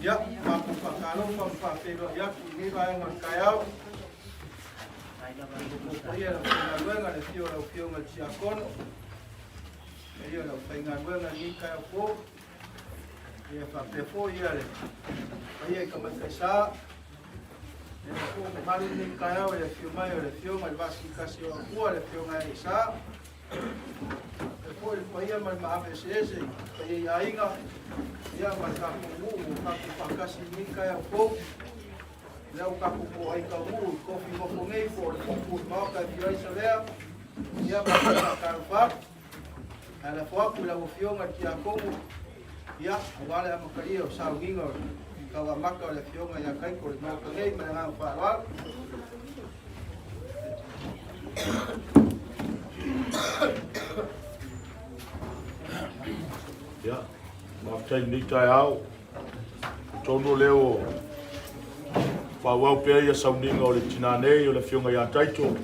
Ia, matou faatalofa ma faafeiloai atu i lenei vaega o le taeao. Le paia i le aufaigaluega, le afio o lau Afioga i le Tiakono, le paia o le aufaigaluega i lenei taeao fou. Ia faapea foi ia le paia i Tamaitaisa. Ia foi mamalu lenei taeao i le afio mai o le Afioga i le Vaasikasi o Atua, le Afioga ia Isa. Faapea foi le paia ma le maave eseese i paia i aiga, ia ma le tatou nuu ua tatou faatasi i lenei taeao fou. Lea ua tatou toai taunuu i tofi nofo nei po o le tupu o le Maota e afio ai Savea, ia matou faatalofa atu. Ae lafo atu i lau Afioga i le Tiakono, ia, aua le amatalia o sauniga o le tauamata o le Afioga ia Taito i le Maota nei ma le agaga faaaloalo. Ia, faafetai i lenei taeao. Atonu o lea ua faaauau pea ia sauniga o le tinā nei o le Afioga ia Taito.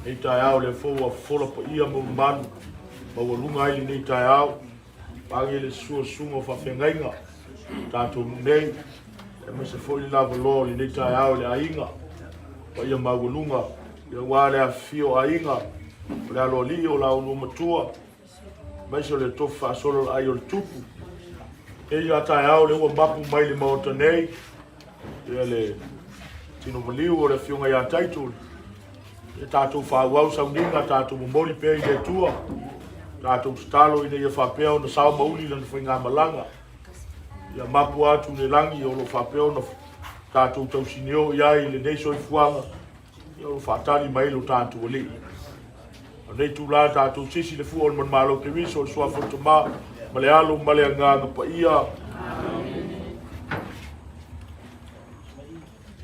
Lenei taeao lea foi ua fofola paia ma mamalu maualuga ai lenei taeao. Pagia le susu o susuga o faafeagaiga tatou nuu nei, aemaise foi le lavaloa o lenei taeao i le aiga, paia maualuga, aua le afifio o aiga, o le aloalii o la oulua matua, aemaise o le tofi faasolo o le ai o le tupu. E ia taeao lea ua mapu mai le maota nei, ia le tino maliu o le afioga ia Taito, ia tatou faaauau sauniga, tatou momoli pea i le Atua, tatou tatalo ina ia faapea ona sao ma uli lana faigamalaga, ia mapu atu i le lagi o lo o faapea ona tatou tausinio i ai i lenei soifuaga, ia o lo o faatali mai lo tatou Alii. O lenei itula tatou sisi le fua o le manumalo Keriso, o le suafa o le Tama ma le Alo ma le Agaga Paia.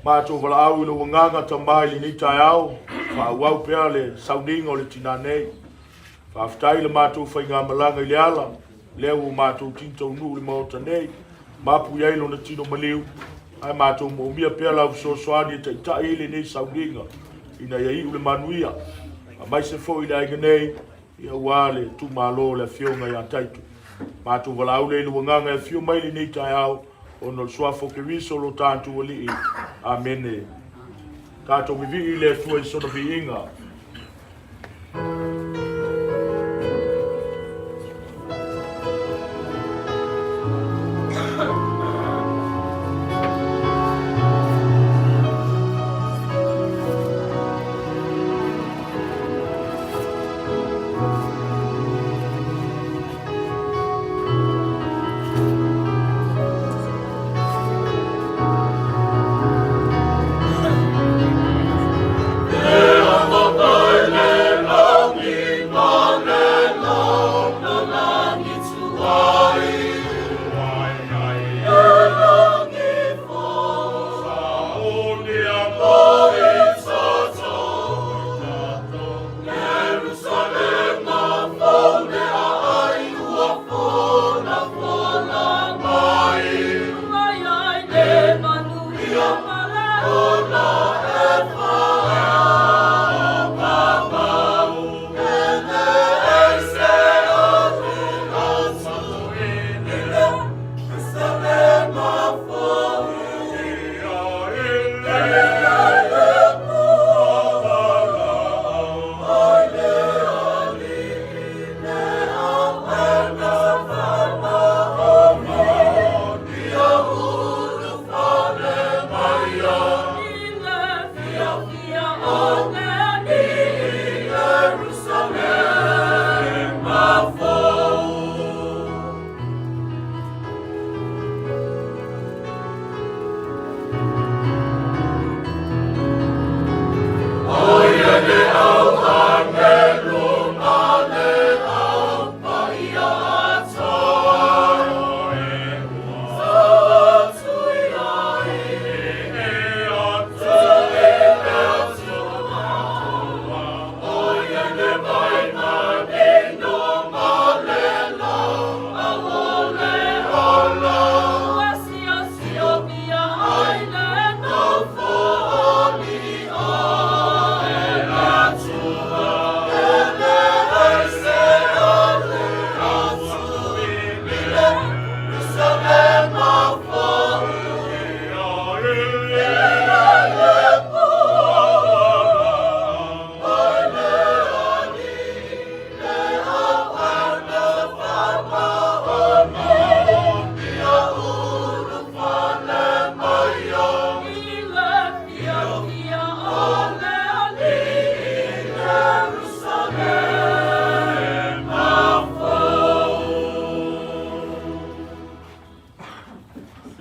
Matou valaau i lou agaga Tama i lenei taeao, faaauau pea le sauniga o le tinā nei. Faafetai i le matou faigamalaga i le ala, lea ua matou tini taunuu i le maota nei, mapu i ai lona tino maliu, ae matou moomia pea lau fesoasoani e taitai ai lenei sauniga, ina ia iu le manuia, aemaise foi i le aiga nei, ia aua le itumalo o le Afioga ia Taito. Matou valaau lea i lou agaga e afio mai lenei taeao, ona o le suafa o Keriso lo tatou Alii. Amene. Tatou vivii i le Atua i sona viiga.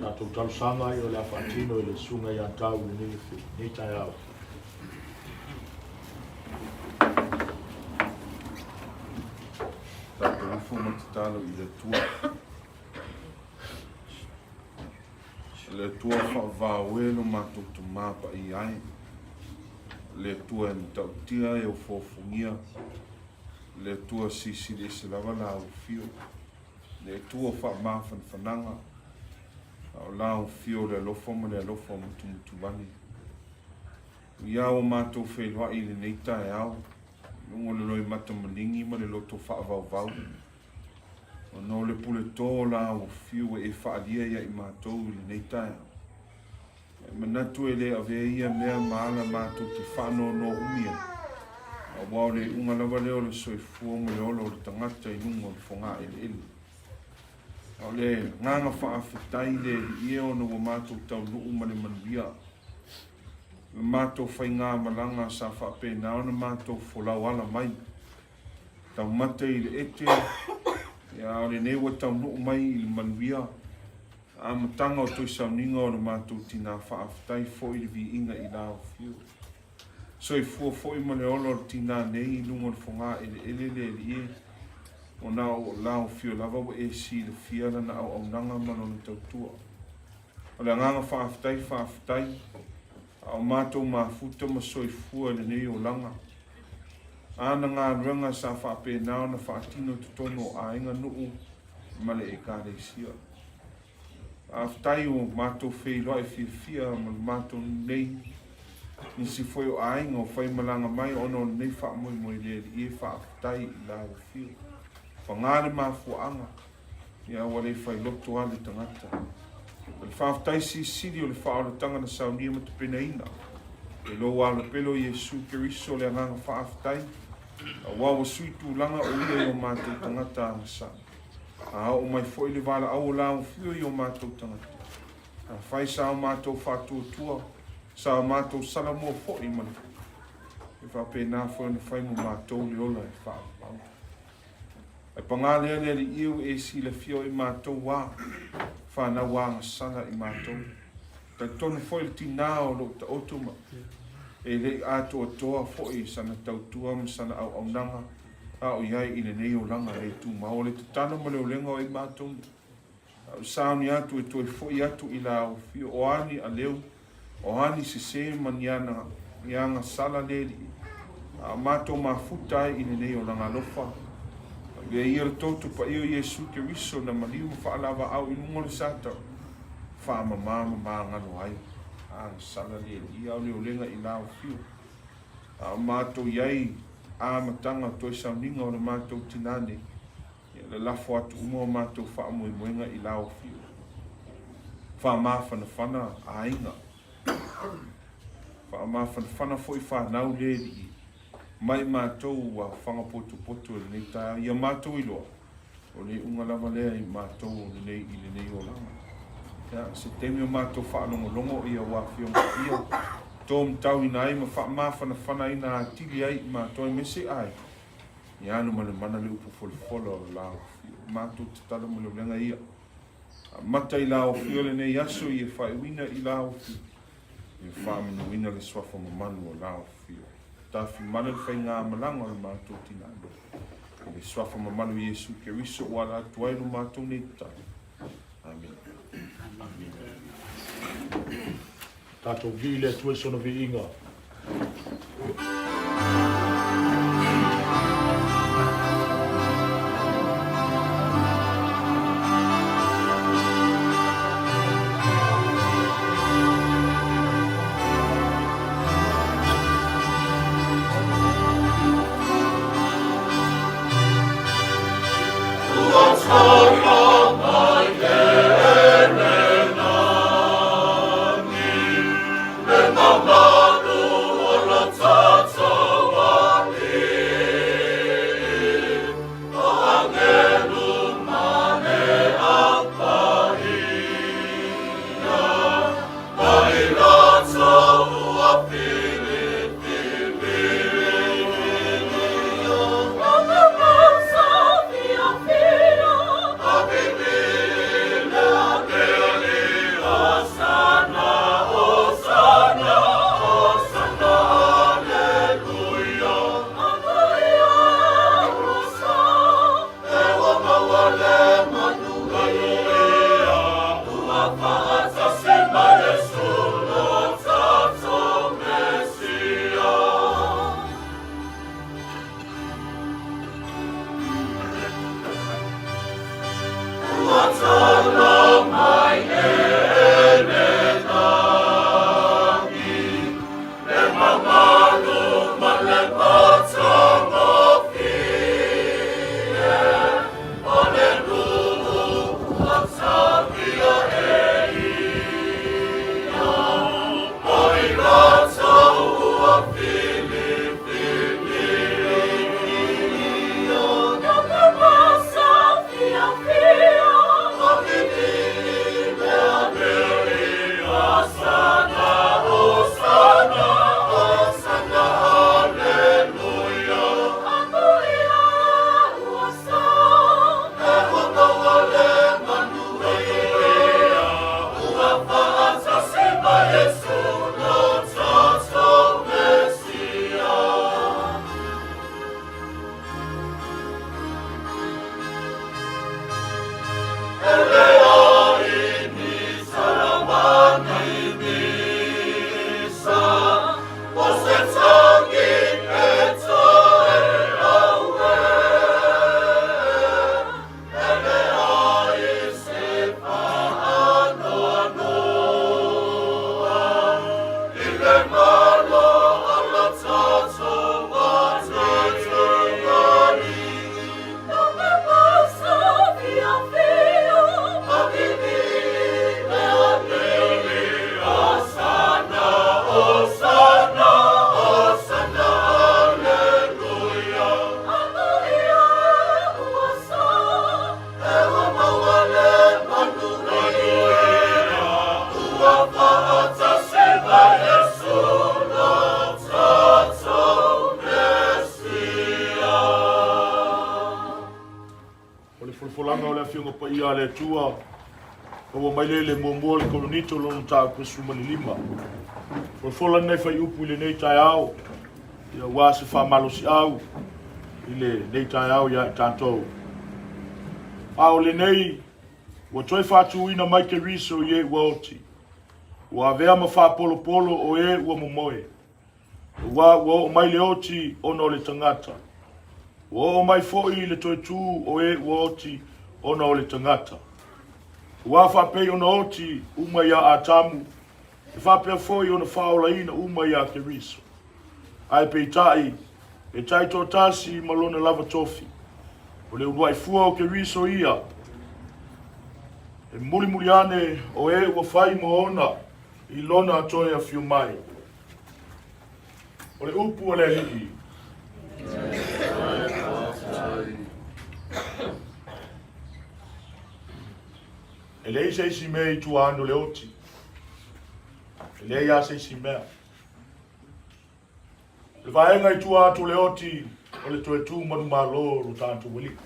Tatou talosaga o le a faatino e le Susuga ia Tau i lenei taeao. Tatou ifo ma tatalo i le Atua. Le Atua faavao e lo matou Tama Paia e. Le Atua e matautia e o fofogia. Le Atua silisili ese lava la au afio. Le Atua faamafanafanaga. A o la au afio le alofa ma le alofa o mutumutuvane. Ia ua matou feiloai i lenei taeao, i luga o le loimata maligi ma le loto faavauvau, ona o le puleto o la au afio ua e faaalia ia i matou i lenei taeao. E manatu e le avea ia mea ma ala matou te faanoanoa umi ai, aua o le iuga lava lea o le soifua ma le ola o le tagata i luga o le fogaeleele. A o le agaga faafetai le Alii e ona ua matou taunuu ma le manuia. Le matou faigamalaga sa faapena ona matou folau ala mai, taumate i le ete, ia a o lenei ua taunuu mai i le manuia, amataga o toe sauniga o le matou tinā faafetai foi le viiga i la afio. Soifua foi ma le ola o le tinā nei i luga o le fogaeleele le Alii e, ona o la afio lava ua e silafia lana auaunaga ma lona tautua. O le agaga faafetai, faafetai, a o matou mafuta ma soifua i lenei olaga. Ana galuega sa faapena ona faatino i totonu o aiga, nuu ma le Ekalesia. Faafetai ua matou feiloai fiafia ma le matou nei nisi foi o aiga o faimalaga mai ona o lenei faamoemoe i le Alii e faafetai i la afio. Paga le mafuaaga, ia ua le failoto lava le tagata. O le faafetai silisili o le faaolataga na saunia ma tapenaina e lou Alo pele o Iesu Keriso le agaga faafetai, aua ua sui tulaga o ia i o matou tagata agasala. A oo mai foi le valaau o laofio i o matou tagata, afai sa o matou faatuatua, sa o matou salamua foi ma le e faapena foi ona fai mo matou le ola e faavavau. Ae paga lea le Alii e ua e silafia o i matou a fanau agasala i matou. Talitonu foi le tinā o lo o taoto ma e le i atoatoa foi sana tautua ma sana auaunaga a o i ai i lenei olaga le tumau. O le tatalo ma le olega o i matou nei, a o sauni atu e toe foi atu i la afio, o a ni aleu, o a ni sese ma ni ana ni agasala le Alii, a o matou mafuta ai i lenei olaga alofa. Avea ia le toto paia o Iesu Keriso na maliu ma faalavaau i luga o le Satao, faamama ma magalo ai agasala le Alii, a o le olega i la afio. A o matou i ai amataga o toe sauniga o le matou tinā nei, ia lalafo atu uma o matou faamoemoega i la afio. Faamafanafana aiga, faamafanafana foi fanau le Alii, mai matou ua fagapotopoto i lenei taeao, ia matou iloa, o le iuga lava lea i matou o lenei i lenei olaga. Ia, se taimi o matou faalogologo ia ua afioga paia, tōmatauina ai ma faamafanafanaina atili ai i matou aemaise ai, ia alu ma le mana le upu folafola o la afio. Matou tatalo ma le ulega ia. Amata i la afio lenei aso ia faaiuina i la afio. Ia faamanuina le suafa mamalu o la afio. Tafimala le faigamalaga o le matou tinā. I le suafa mamalu o Iesu Keriso ua ala atu ai lo matou nei tatalo. Amene. Tatou vii le Atua i sona viiga. O le folafolaga o le Afioga Paia a le Atua, maua mai lea i le muamua o le Korinito lona mataupu 15. Folafola lenei fuaiupu i lenei taeao, ia aua se faamalosiau i lenei taeao ia i tatou. A o lenei, ua toe faatuina mai Keriso i e ua oti, ua avea ma faapolopolo o e ua momoe. Aua ua oo mai le oti ona o le tagata. Ua oo mai foi le toe tū o e ua oti ona o le tagata. Aua faapei ona oti uma iā Atamu, e faapea foi ona faaolaina uma iā Keriso. Ae peitai, e taitoatasi ma lona lava tofi. O le uluai fua o Keriso ia, e mulimuli ane o e ua fai mo ona i lona toe afio mai. O le upu a le Alii. E leai se isi mea i tua ane o le oti. E leai lava se isi mea. O le vaega i tua atu o le oti, o le toe tu manumalo o lo tatou Alii.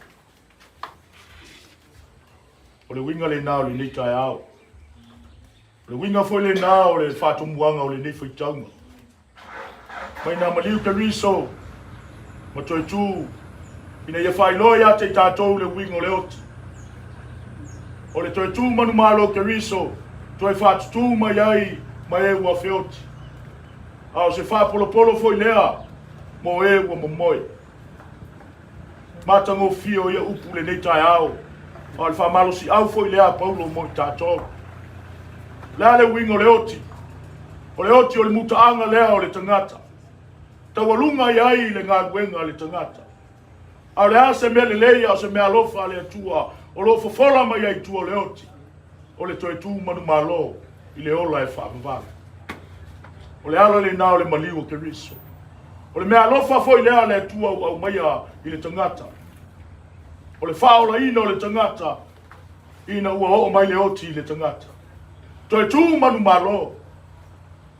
O le uiga lena o lenei taeao. O le uiga foi lena o le faatomuaga o lenei faitauga. Mai nā maliu Keriso ma toe tū ina ia faailoa ia te i tatou le uiga o le oti. O le toe tū manumalo Keriso toe faatutū mai ai ma e ua feoti. A o se faapolopolo foi lea mo e ua momoe. Matagofie o ia upu i lenei taeao, a o le faamalosiau foi lea a Paulo mo i tatou. O le a le uiga o le oti? O le oti o le mutaaga lea o le tagata. Taualuga i ai le galuega a le tagata. A o le a se mea lelei a o se mea alofa a le Atua o lo o fofola mai ai i tua o le oti? O le toe tu manumalo i le ola e faavavau. O le ala lena o le maliu o Keriso. O le mea alofa foi lea a le Atua ua aumaia i le tagata. O le faaolaina o le tagata ina ua oo mai le oti i le tagata. Toe tu manumalo. O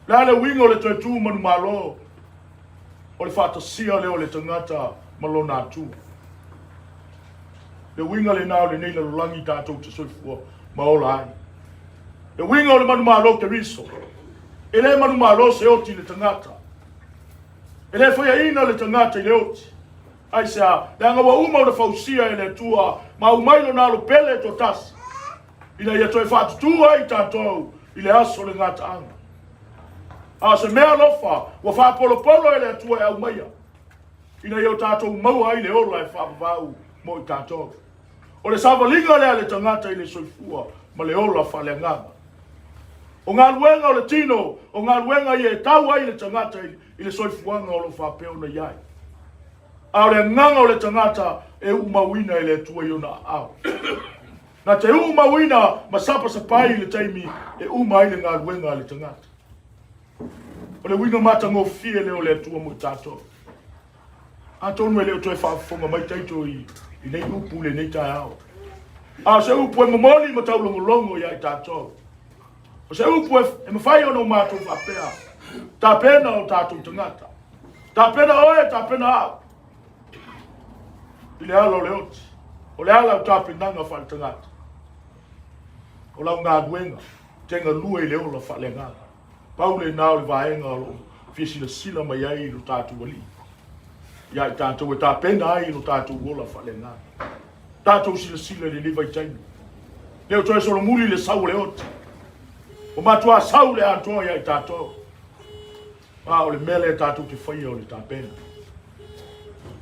le a le uiga o le toe tu manumalo? O le faatasia lea o le tagata ma lona Atua. Le uiga lena o lenei lalolagi tatou te soifua ma ola ai. Le uiga o le manumalo Keriso, e le manumalo se oti i le tagata. E le faiaina le tagata i le oti. Aisea? Leaga ua uma ona fausia e le Atua ma aumai lona alo pele toatasi ina ia toe faatutū ai tatou i le aso o le gataaga. A o se mea alofa ua faapolopolo e le Atua e aumaia ina ia o tatou maua ai le ola e faavavau mo i tatou. O le savaliga lea a le tagata i le soifua ma le ola faaleagaga. O galuega o le tino, o galuega ia e tau ai le tagata i le soifuaga o lo o faapea ona i ai. A o le agaga o le tagata e uumauina e le Atua i ona aao. Na te uumauina ma sapasapai i le taimi e uma ai le galuega a le tagata. O le uiga matagofie lea o le Atua mo i tatou. Atonu e le o toe faafofoga mai Taito i nei upu i lenei taeao. A o se upu e momoli ma taulogologo ia i tatou. O se upu e mafai ona o matou faapea, tapena o tatou tagata. Tapena oe, tapena au. I le ala o le oti, o le ala o tapenaga faale-tagata. O lau galuega. te galue i le ola faaleagaga. Pau lena o le vaega o lo o fia silasila mai ai lo tatou Alii ia i tatou e tapena ai lo tatou ola faaleagaga. Tatou silasila i lenei vaitaimi. Le o toe solomuli le sau o le oti. Ua matua sau le atoa ia i tatou. A o le mea lea tatou te faia o le tapena.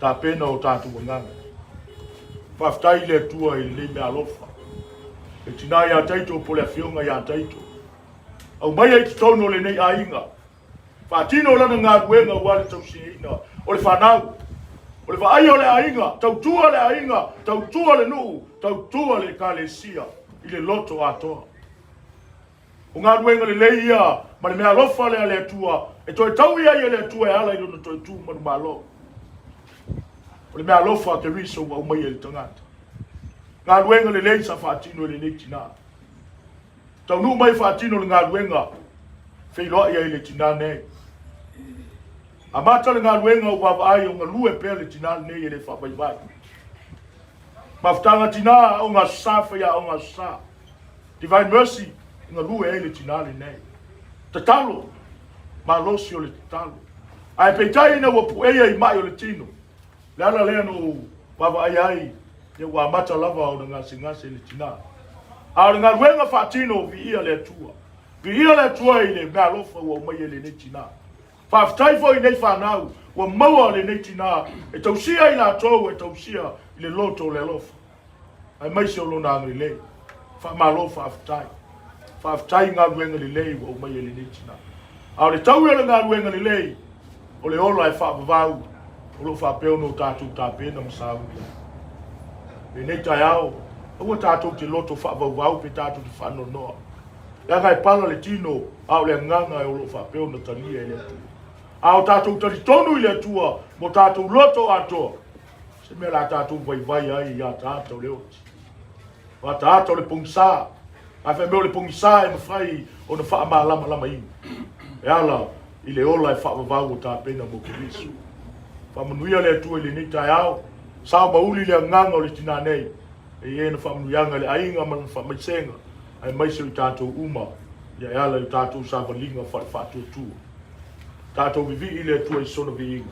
Tapena o tatou agaga. Faafetai i le Atua i lenei mea alofa. Le tina ia Taito po le afioga ia Taito. Aumaia i totonu o lenei aiga. Faatino lana galuega aua le tausiaina o le fanau. O le vaaia o le aiga, tautua le aiga, tautua le nuu, tautua le ekalesia i le loto atoa. O galuega lelei ia ma le meaalofa lea a le Atua e toe taui ai e le Atua e ala i lona toe tu manumalo. O le meaalofa a Keriso ua aumaia i le tagata. Galuega lelei sa faatino e lenei tina. Taunuu mai faatino le galuega feiloai ai le tina nei. Amata le galuega ua vaavaai o galue pea le tina lenei e le faavaivai. Mafutaga tina, aoga aso sa, faiaoga aso sa. Divine Mercy, e galue ai le tina lenei. Tatalo, malosi o le tatalo. Ae peitai ina ua pueia i mai o le tino, le ala lea na ou vaavaai ai, ia ua amata lava ona gasegase le tina. A o le galuega faatino, viia le Atua. Viia le Atua i le meaalofa ua aumaia i lenei tina. Faafetai foi i nei fanau ua maua lenei tina e tausia i latou e tausia i le loto o le alofa aemaise o lona agalelei. Faamalo faafetai. Faafetai i galuega lelei ua aumaia i lenei tina. A o le taui o le galuega lelei, o le ola e faavavau o lo o faapea ona o tatou tapena ma sauni ai. Lenei taeao, aua tatou te loto faavauvau pe tatou te faanoanoa. Leaga e pala le tino, a o le agaga o lo o faapea ona talia e le Atua. A o tatou talitonu i le Atua mo tatou loto atoa, se mea la tatou vaivai ai i ataata o le oti. O ataata o le pogisa, a fai mea o le pogisa e mafai ona faamalamalamaina e ala i le ola e faavavau o tapena mo Keriso. Faamanuia le Atua i lenei taeao, sao ma uli le agaga o le tina nei, e i ai na faamanuiaga i le aiga ma lana faamaisega, aemaise o i tatou uma, ia e ala i o tatou savaliga faale-faatuatua. Tatou vivii i le Atua i sona viiga.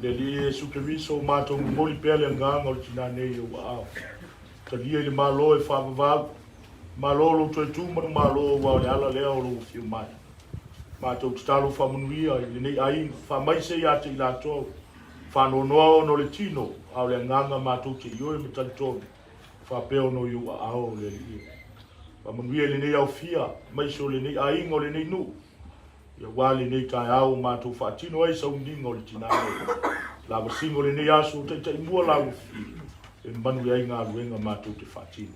Le Alii Iesu Keriso, o matou momoli pea le agaga o le tinā nei i ou aao. Talia i le Malo e faavavau, Malo lou toe tu manumalo aua o le ala lea o lou afio mai. Matou tatalo faamanuia i lenei aiga, faamaise ia te i latou, faanoanoa ona o le tino, a o le agaga matou te ioe ma talitonu, faapea ona o i ou aao le Alii e. Faamanuia i lenei aofia, maise o lenei aiga o lenei nuu, aua lenei taeao ua matou faatino ai sauniga o le tinā nei. Lavasiga o lenei aso ua taitaimua lauafio e manuia ai galuega matou te faatino.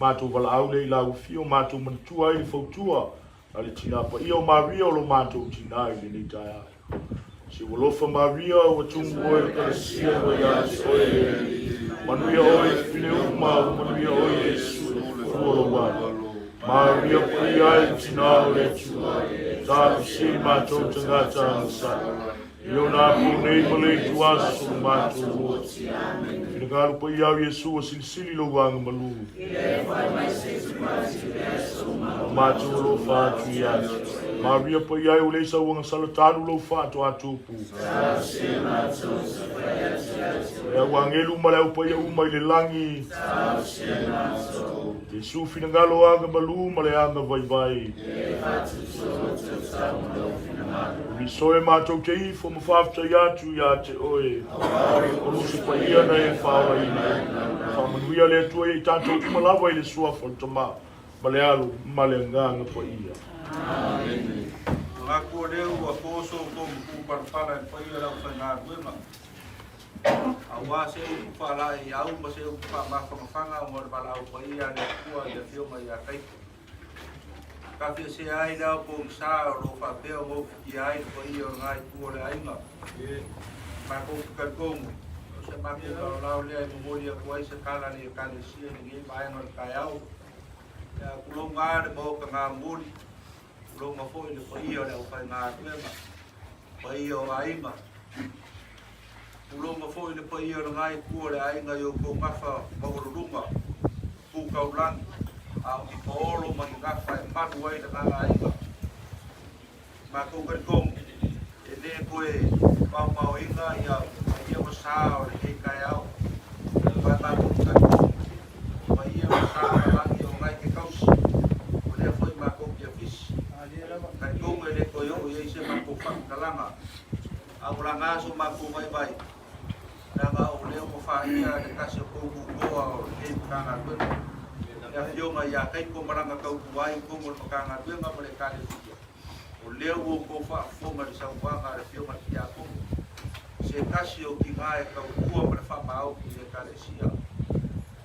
Matou valaau lea i lauafio, matou manatua ai le fautua a le Tinā Paia o Maria o lo matou Tinā i lenei taeao. Se ua alofa Maria ua tumu oe le Kalesia ua ia te oe le Alii. Manuia oe fafine uma, ua manuia oe Iesu, fua lou alo. Maria Paia e le Tinā o le Atua, talosia i matou tagata agasala, i ona apo nei ma le ituaso o matou ola. Finagalo paia o Iesu ua silisili lou agamalu. O matou alofa atu ia te. Maria paia e ua leai sau agasala talu lou faatoa tupu. Le au agelu ma le au paia uma i le lagi. Iesu finagalo aga malu ma le aga vaivai. Ulisoe matou te ifo ma faafetai atu ia te oe. O luse paia na e faaolaina ai. Faamanuia le Atua ia i tatou uma lava i le suafa o le Tama ma le Alo ma le Agaga Paia. Amene. Manatu o lea ua po so outou matupalapala i le paia o le aufaigaluega, aua se upu faalaeiau ma se upu faamafanafana ona o le valaau paia a le Atua i le Afioga ia Taito. Tafiesea ai le ao pogisa o lo o faapea ona ofitia ai le paia o lena itu o le aiga. Matou te talitonu, o se matou laolao lea e momoli atu ai se tala a le Ekalesia i lenei vaega o le taeao. Ia, tulouna le Maota Gamuli, tulouna foi le paia o le aufaigaluega, paia o aiga, tulouna foi le paia o lena itu o le aiga i outou gafa maualuluga, tu taulagi, a o ni paolo ma ni gafa e malu ai lena aiga. Matou talitonu, e le toe paopaoina ia paia ma sa o lenei taeao, aua e matou te talitonu, o paia ma sa malagi o lena e te tausi, o lea foi matou te afisi. Talitonu e le toe oo i ai se matou faamatalaga, a ua laga so matou vaivai, leaga o lea ua faia le tasi o tou tutoa o lenei Matagaluega, le Afioga ia Taito ma lana tautua ai i totonu o le Matagaluega ma le Ekalesia. O lea ua outou faafofoga i le saunoaga a le Afioga i le Tiakono, se tasi o tina e tautua ma le faamaoni i le Ekalesia.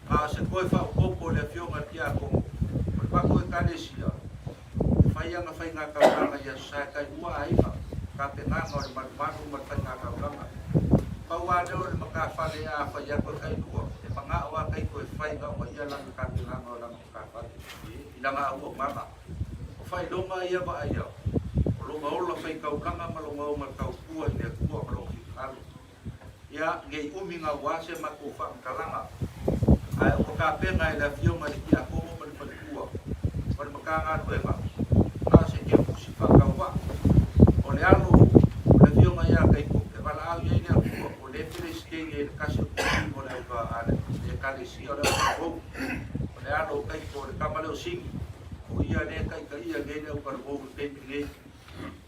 A o se toe faaopoopo i le Afioga i le Tiakono, o le matou Ekalesia, e fai ana faigataulaga i Aso Sa e tailua aiga, tapenaga o le malumalu ma le faigataulaga. Pau lava lea o le matafale a fai atu e tailua, e manao lava taito e fai na ona ia lana tapenaga o lana matafale i lana auaunaga. O faailoga ia vaaia, o lona ola faitaulaga ma lona oga tautua i le Atua ma lona finagalo. Ia, nei umi gauā se matou faamatalaga, ae ua tapena e le Afioga i le Tiakono ma le Faletua ma le Matagaluega na o se kefusi faatauvaa. O le alo o le Afioga ia Taito e valaau i ai le Atua, o le Peresetene i le tasi o totino o le auga a le Ekalesia o le Aukalevou. O le alo o Taito o le tama lea o Sini, o ia lea e taitaia nei le Aukalevou i le taimi nei.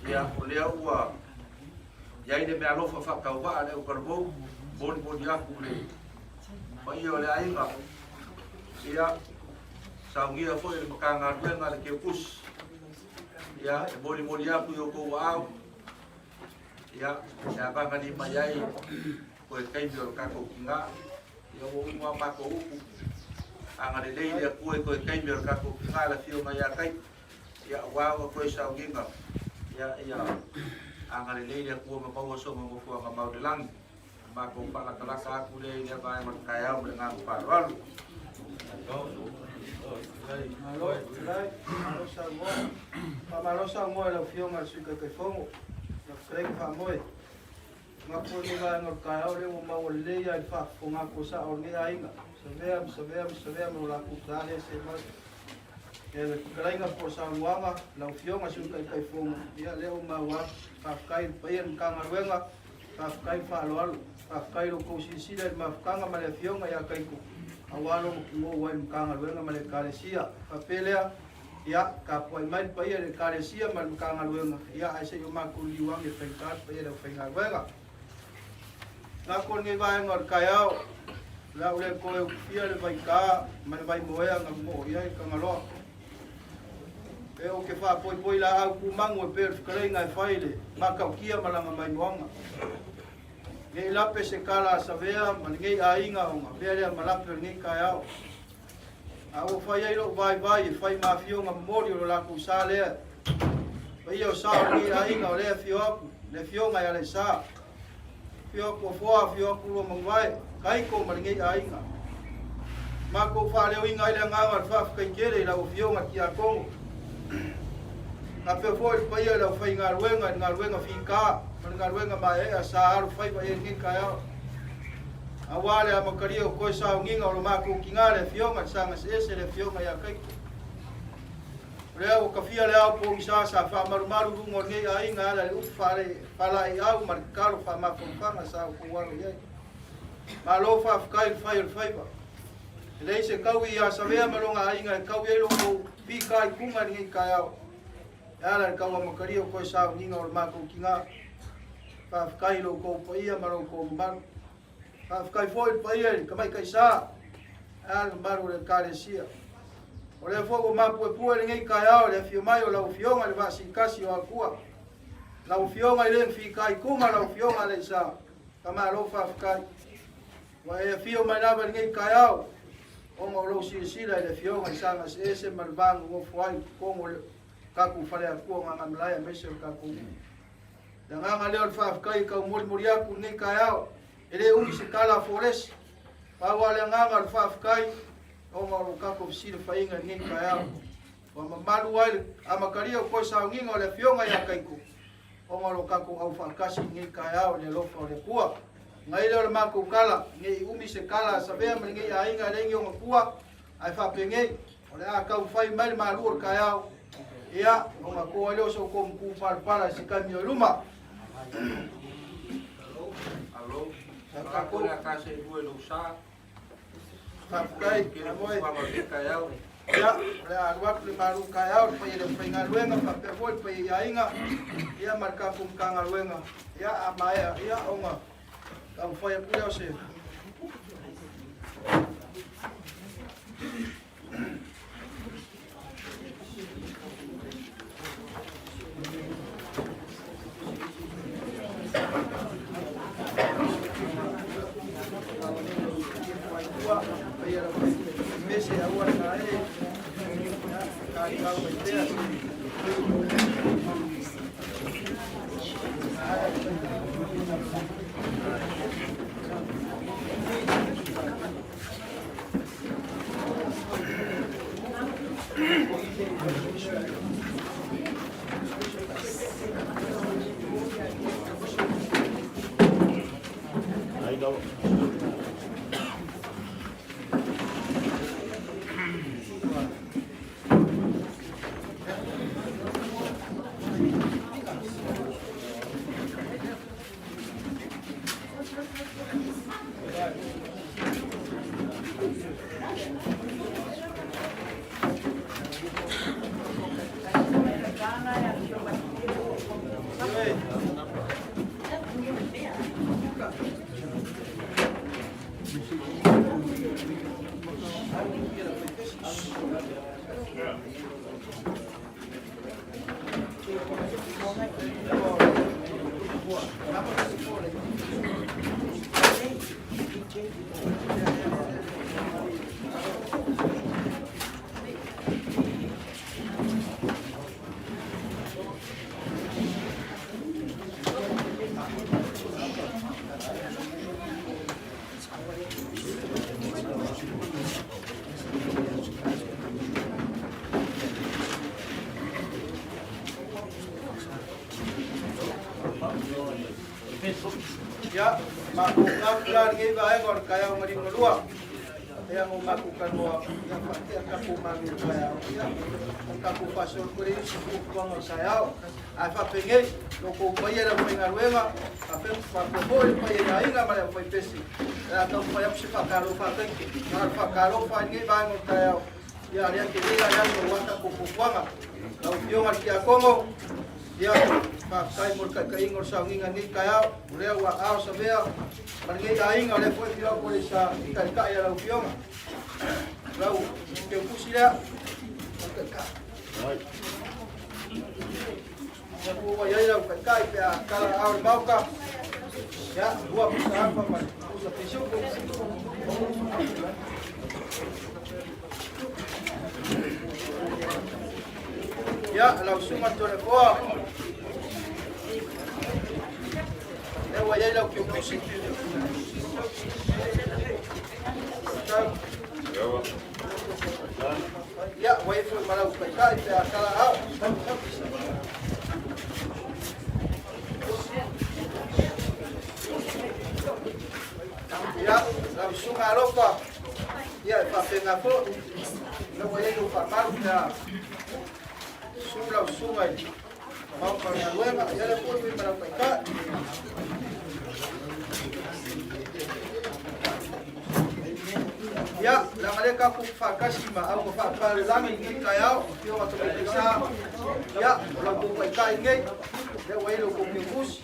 Ia, o lea ua i ai le meaalofa faatauvaa a le Aukalevou, molimoli atu i le paia o le aiga. Ia, saunia foi e le Matagaluega le Keukusi. Ia, e molimoli atu i outou aao, ia, e avagali mai ai koe taimi o le tatou tina. Ia, ua uma a matou upu. Agalelei le Atua i toe taimi o le tatou tina, le Afioga ia Taito. Ia, aua ona toe sauniga, ia, ia agalelei le Atua ma maua sona nofoaga mau i le lagi. Matou faalatalata atu lea i lea vaega o le taeao ma le agaga faaaloalo. Malo, faafetai, malo saunoa. Faamalo saunoa i lau Afioga i le Sui Taitaifono, lau Fetalaiga Faamoe. Manatu foi lenei vaega o le taeao lea ua maua lelei lava i le faafofoga atu a sao o lenei aiga, Savea ma Savea ma Savea ma lo latou ta lea se mai. Ia le fetalaiga po o le saunoaga, lau Afioga i le Sui Taitaifono, ia lea ua maua atu. Faafetai i le paia o le Matagaluega. Faafetai le faaaloalo, faafetai i lo outou silasila i le mafutaga ma le Afioga ia Taito aua lona pugou ai i le Matagaluega ma le Ekalesia. Faapea lea, ia, tapuai mai le paia i le Ekalesia ma le Matagaluega, ia, ae se i o matou liliu ane e faigata le paia i le aufaigaluega. Lako lenei vaega o le taeao, o le a ou le toe utufia le vaita ma le vaimoea na momoo i ai le Tagaloa. E ou te faapoipoi laau tumanu e pei o le fetalaiga e fai i le matautia ma lana maimoaga. Nei lape se tala a Savea ma lenei aiga ona avea lea ma lape o lenei taeao. A ua fai ai lou vaivai e fai ma afioga momoli o lo latou sa lea. Paia o sa o lenei aiga o lea afio atu, le afioga ia Alaiasa. Afio atu Afoa, afio atu Luamanuvae, Taito ma lenei aiga. Matou faaleoina ai le agaga o le faafetai tele i lau afioga Tiakono. Faapea foi le paia i le aufaigaluega i le galuega fita ma le galuega maeaea sa alofaiva i ai lenei taeao. Aua le amatalia o toe sauniga o lo matou tina le afioga i le Sagaseese le afioga ia Taito. O lea ua tafia le ao pogisa sa faamalumalu i luga o lenei aiga e ala i le upu faalaeiau ma le tatalo faamafanafana sa outou alo i ai. Malo faafetai i le fai o le faiva. E leai se taui ia Savea ma lona aiga e taui ai lo outou fitaituga i lenei taeao e ala i le tauamatalia o toe sauniga o le matou tina. Faafetai i lo outou paia ma lo outou mamalu. Faafetai foi i le paia i le tamaitai sa, ae a le mamalu o le Ekalesia. O lea foi ua mapuepue lenei taeao i le afio mai o lau Afioga i le Vaasikasi o Akua, lau Afioga i le Fitaituga, lau Afioga Aleisa, faamalo faafetai. Ua e afio mai lava i lenei taeao, ona o lou silasila i le Afioga i Sagaseese ma le va nonofo ai i totonu o le tatou faleatua o Gagaemalae aemaise o le tatou nuu. Le agaga lea o le faafetai e taumolimoli atu i lenei taeao, e le umi se tala a Foresi, pau lava le agaga o le faafetai ona o lo tatou fesilafaiga i lenei taeao. Ua mamalu ai le amatalia o toe sauniga o le Afioga ia Taito, ona o lo tatou aufaatasi i lenei taeao i le alofa o le Atua. Ngai lea o le matou tala, ne i umi se tala a Savea ma lenei aiga e leai ni ona tua, ae faapenei, o le a taumafai mai le malu o le taeao, ia, ona toa ai lea o se outou matu palapala i se taimi o i luma. Alo, alo, le akase i lua i lou sa. Faafetai, Amoe. Ia, o le a alu atu le malu taeao, le paia i le aufaigaluega, faapea foi le paia i aiga, ia ma le tatou Matagaluega. Ia, a maea, ia, ona taumafai atu lea o se Ia, matou atu la lenei vaega o le taeao maliu galua. Pea o matou talanoa, ia faatea tatou malu i le taeao, ia o le tatou faasolo atu lea i isi fuafuaga o le taeao. Ae faapenei, lo outou paia i le aufaigaluega, faapea foi le paia i aiga ma le aufaipese, o le a taumafai atu se faatalofa a Taito. Na o le faatalofa i lenei vaega o le taeao, ia lea tele la le aso aua tatou fuafuaga. Lau Afioga i le Tiakono, ia, faafetai mo le taitaiga o le sauniga i lenei taeao, o lea ua ao savea ma lenei aiga, o lea foi e afio atu le sa taitai a lau Afioga. Lau teutusi lea, lau taitai. Ia ua i ai lau taitai pe a tala ao le maota. Ia, ua pusa afa ma le pusa pisuku. Ia, lau susuga Toleafoa, lea ua i ai lau kiukusi. Ia, ua i ai foi ma lau taitai pe a tala ao. Ia, lau susuga Alofa, Ia, e faapena foi, lea ua i ai lou faamalu pe a susu lau susuga i le Maota o le galuega, ia lea foi ua i ma lau taitai. Ia, leaga lea tatou te faatasi ma auga faapalelagi i lenei taeao, Afioga Tamaitai Sa, ia, o lau tou taitai lenei, lea ua i ai lo outou teutusi,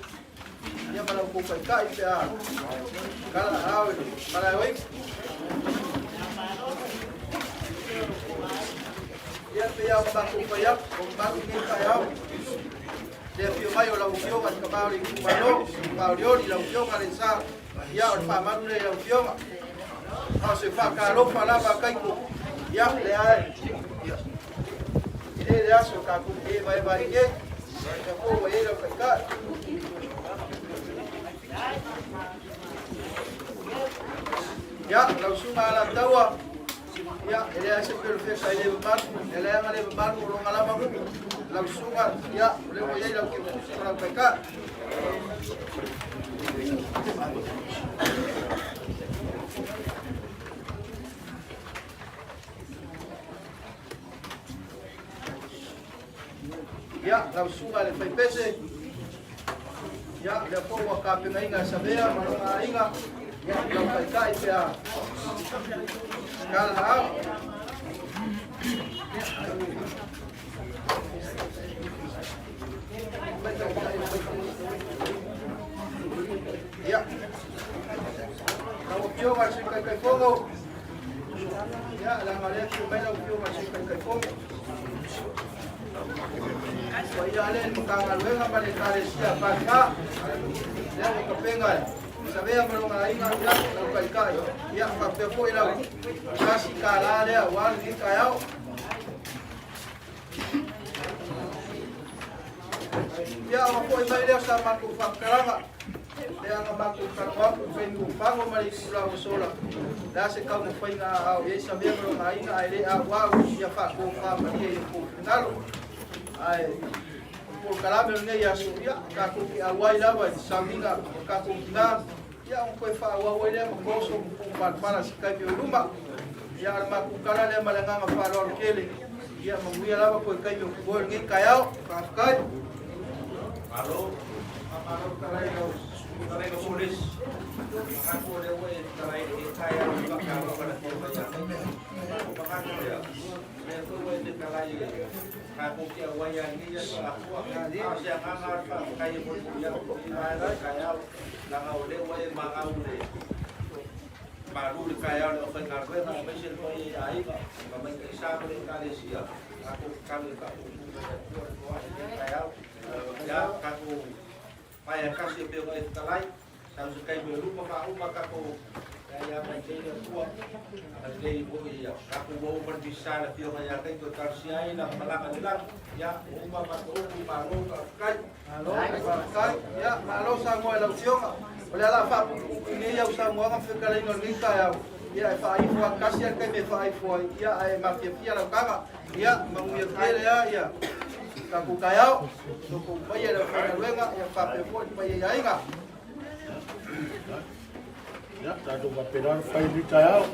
Ia ma lau tou taitai pe a kala aao i le malae o ipu. Ia pe ia o matou fai atu, o mamalu i lenei taeao. Le afio mai o lau Afioga i le tama o le itumalo, Paolioli, lau Afioga le sa, ia o le faamalu lea i lau Afioga. A o se faatalofa lava a Taito, ia le ae, i le le aso tatou te vaevae ai nei, ia po ua i ai lau taitai. Ia, lau susuga Alataua, ia, e leai se pelofeta e le mamalu, e leaga le mamalu o lona lava nuu. Lau susuga, ia, o lea ua i ai lau teutusi ma lau taitai. Ia, lau susuga i le faipese, ia, lea foi ua tapenaina e Savea ma lona aiga, ia, lau taitai pe a kala au. Ia, lau Afioga i le Sui Taitaifono, ia, leaga o lea e afio mai lau Afioga i le Sui Taitaifono. Ua ia lea i le Matagaluega ma le Ekalesia FK, lea ua tapena e Savea ma lona aiga, ia, lau taitai, ia, faapea foi lau sasi $1 lea aua lenei taeao. Ia, ona foi mai lea o sa matou faamatalaga, lea na matou talanoa atu i taimi ua fago ma le itula ua sola, le a se taumafaiga a ao i ai Savea ma lona aiga ae le auau ia faatofamalie i le tou finagalo. Ae o le polokalame o lenei aso, ia, tatou te auai lava i le sauniga o tatou tina, ia ona toe faaauau ai lea ma toso ma tuupalapala i se taimi o i luma. Ia, a o le matou tala lea ma le agaga faaaloalo tele, ia manuia lava toe taimi o totoe o lenei taeao. Faafetai. Malo, faamalo talai lau talai lau polisi. Manatu o lea ua e talai i lenei taeao i faatalofa i le Afioga ia Taito. O manatu lea, o lea foi ua e talai i tatou te auai ai i lenei aso atoa. A o se agaga o le faafetai e molimoli atu i lenei vaega o le taeao, leaga o lea ua e magau i le malu i le taeao i le aufaigaluega aemaise le paia i aiga ma maitaisa ma le Ekalesia. Tatou tatalo ia faapuupuu mai le Atua le foai i lenei taeao. Ia, tatou paea tasi e pei ona e fetalai, sau se taimi o luma faauma tatou ia mai nei le Atua. Agalelei foi ia tatou ua uma le misa le Afioga ia Taito e talosia ai lana malaga i le lagi. Ia, ua uma matou upu, malo faafetai. Malo faafetai. Ia, malo saunoa i lau Afioga. O le ala faapuupuu nei au saunoaga ma fetalaiga o lenei taeao, ia e faaifo lava tasi lava le taimi e faaifo ai, ia ae mafiafia lau tala. Ia, manuia tele lava ia tatou taeao, lo outou paia i le aufaigaluega, ia faapea foi le paia i aiga. Ia. Tatou faapena ona fai i lenei taeao.